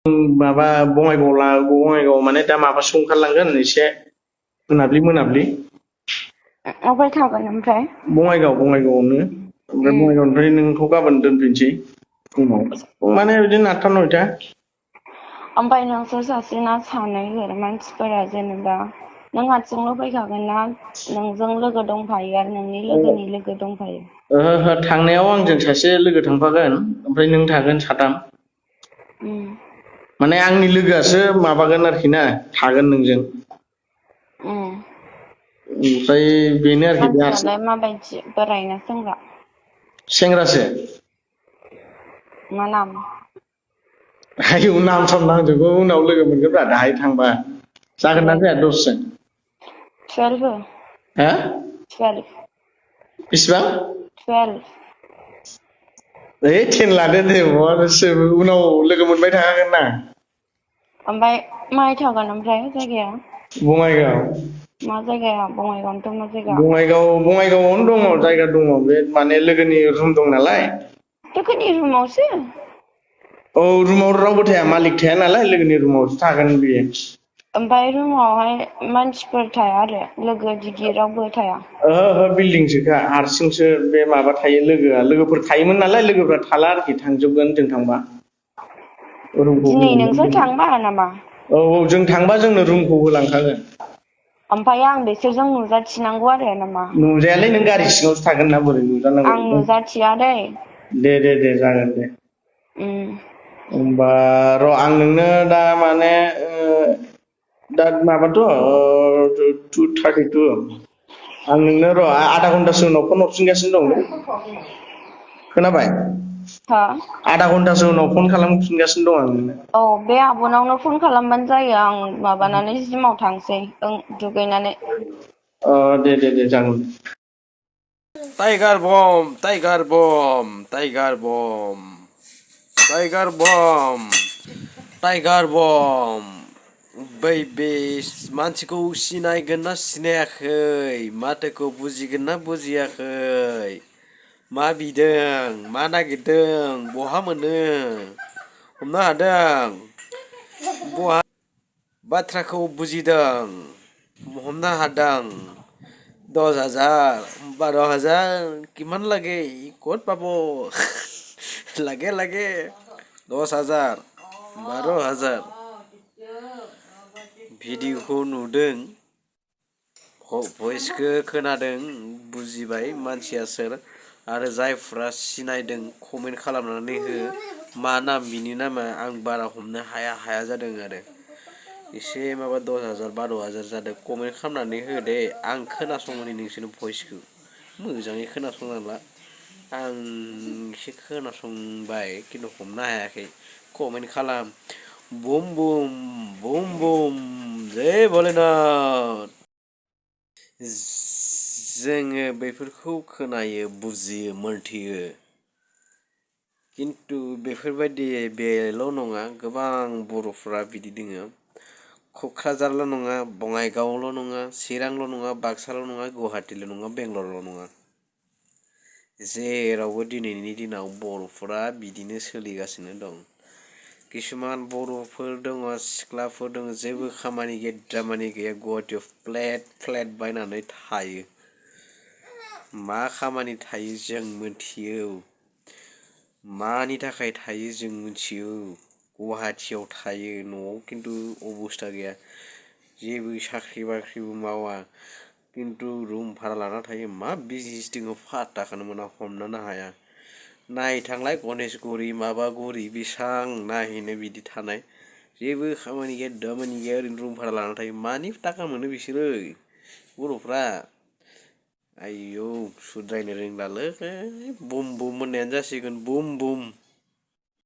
माबा बङाइगाव माने दा माबासो ओंखारलांगोन एसे मोनाब्लि अबाय थागोन ओमफ्राय? बङाइगावआवनो ओमफ्राय बङाइगावनिफ्राय नोंखौ गाबोन दोनफैनोसै फुङाव माने बिदिनो 8टा 9टा। ओमफ्राय नोंसोर सासेना सानै मानसिफोरा जेनेबा नों हारसिंल' फैखागोन ना नोंजों लोगो दंफायो आरो नोंनि लोगोनि लोगो दंफायो? ओहो थांनायाव आंजों सासे लोगो थांफागोन ओमफ्राय नों थागोन साथाम। माने आंनि लोगोआसो माबागोन आरोखि ना थागोन नोंजों। ओमफ्राय बेनो आरोखि बे हारसिं मानसियालाय माबायदि बोराय ना सेंग्रा? सेंग्रासो। मा नाम? आयौ नाम साम नांजोबगौ उनाव लोगो मोनगोनब्रा दाहाय थांबा। जागोन ना जाया दसजन? 12 हा 12 बेसेबां? 12 10 लादो दे उनाव लोगो मोनबाय थाखागोन ना। ओमफ्राय माहाय थागोन ओमफ्राय जायगाया? बङाइगाव। मा जायगायाव बङाइगावनोथ' मा जायगा? बङाइगावआवनो दङ जायगा दङ बे माने लोगोनि रुम दं नालाय। लोगोनि रुमावसो? औ रुमाव रावबो थाया मालिक थाया नालाय लोगोनि रुमावसो थागोन बियो। ओमफ्राय रुमावहाय मानसिफोर थाया आरो लोगो दिगि रावबो थाया? ओहो बिल्डिंसोखा हारसिंसो बे माबा थायो लोगोफोर थायोमोन नालाय लोगोफ्रा थाला आरोखि थांजोबगोन जों थांबा। रुमखौ दिनै नोंसोर होलांगोन थांबा नामा? औ जों थांबा जोंनो रुमखौ होलांखागोन। ओमफ्राय आं बिसोरजों नुजाथिनांगौ आरो नामा? नुजायालै नों गारि सिङावसो थागोन ना बोरै नुजानांगौ। आं नुजाथिया दै। दे जागोन दे। उम होमबा र' आं नोंनो दा माने दा माबाथ' 2:32 आं नोंनो र' आधा घन्टासो उनाव फन हरफिनगासिनो दं दे। खोनाबाय? हा? आधा घन्टासो उनाव फन खालामफिनगासिनो दं आं नोंनो। औ बे आब'नावनो फन खालामबानो जायो आं माबानानै जिमाव थांसै दुगैनानै। दे जागोन। टाइगार बम टाइगार बम टाइगार बम टाइगार बम टाइगार बम बै बे मानसिखौ सिनायगोन ना सिनायाखै माथोखौ बुजिगोन ना बुजियाखै मा बिदों मा नागिरदों बहा मोनो हमनो हादों बहा बाथ्राखौ बुजिदों हमनो हादों 10,000 12,000 কিমান লাগে ক'ত পাব লাগে 10,000 12,000 भिडिअखौ नुदों भइसखौ खोनादों बुजिबाय मानसिया सोर आरो जायफ्रा सिनायदों कमेन्ट खालामनानै हो मा नाम बिनि नामा आं बारा हमनो हाया जादों आरो एसे माबा 10,000 12,000 जादों कमेन्ट खालामनानै हो दे आं खोनासंनि नोंसोरनि भइसखौ मोजाङै खोनासंना ला आं एसे खोनासंबाय खिन्थु हमनो हायाखै कमेन्ट खालाम बुम बुम बुम बुम जै भलेनाथ जोङो बेफोरखौ खोनायो बुजियो मोनथियो खिन्थु बेफोरबायदि बेल' नङा गोबां बर'फ्रा बिदि दोङो क'क्राझारल' नङा बङाइगावल' नङा चिरांल' नङा बाक्साल' नङा गुवाहाटिल' नङा बेंगलरल' नङा जेरावबो दिनैनि दिनाव बर'फोरा बिदिनो सोलिगासिनो दं किसुमान बर'फोर दङ सिख्लाफोर दङ जेबो खामानि गैया दामानि गैया गुवाहाटियाव फ्लेट बायनानै थायो मा खामानि थायो जों मिथियो मानि थाखाय थायो जों मिथियो गुवाहाटियाव थायो न'आव खिन्थु अबस्था गैया जेबो साख्रि बाख्रिबो मावा खिन्थु रुम भारा लाना थायो मा बिजनेस दङ फात्ताखौनो मोना हमनोनो हाया नायनो थांलाय गनेशगुरि माबागुरि बेसां नायहैनो बिदि थानाय जेबो खामानि गैया दामानि गैया ओरैनो रुम भारा लाना थायो मानि थाखा मोनो बिसोरो बर'फ्रा आयौ सुद्रायनो रोंलालै बुम बुम होननायानो जासिगोन बुम बुम